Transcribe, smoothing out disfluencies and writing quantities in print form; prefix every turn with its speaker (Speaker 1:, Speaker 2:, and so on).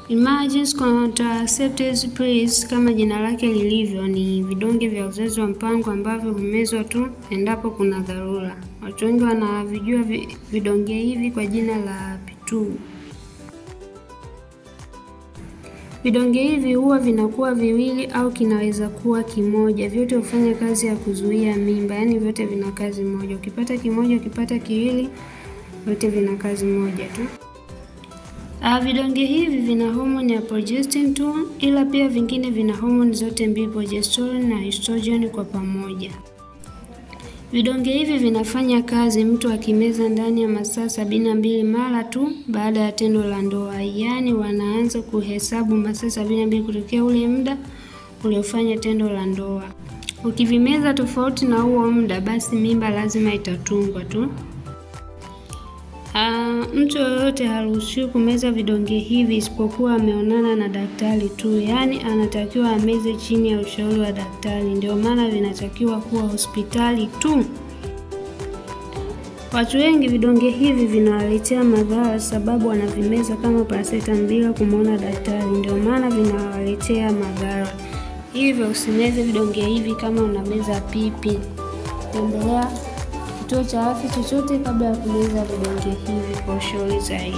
Speaker 1: Emergency contraceptives pills kama jina lake lilivyo ni vidonge vya uzazi wa mpango ambavyo humezwa tu endapo kuna dharura. Watu wengi wanavijua vidonge hivi kwa jina la P2. Vidonge hivi huwa vinakuwa viwili au kinaweza kuwa kimoja. Vyote hufanya kazi ya kuzuia mimba, yaani vyote vina kazi moja. Ukipata kimoja, ukipata kiwili, vyote vina kazi moja tu. Vidonge hivi vina homoni ya progestin tu, ila pia vingine vina homoni zote mbili, progesterone na estrogen kwa pamoja. Vidonge hivi vinafanya kazi mtu akimeza ndani ya masaa 72 mara tu baada ya tendo la ndoa. Yaani wanaanza kuhesabu masaa 72 kutokea ule muda uliofanya tendo la ndoa. Ukivimeza tofauti na huo muda, basi mimba lazima itatungwa tu. Mtu yoyote haruhusiwi kumeza vidonge hivi isipokuwa ameonana na daktari tu. Yaani anatakiwa ameze chini ya ushauri wa daktari. Ndio maana vinatakiwa kuwa hospitali tu. Watu wengi vidonge hivi vinawaletea madhara sababu wanavimeza kama paracetamol bila kumuona daktari. Ndio maana vinawaletea madhara. Hivyo usimeze vidonge hivi kama unameza pipi. Tembelea kituo cha afya chochote kabla ya kumeza vidonge hivi kwa ushauri zaidi.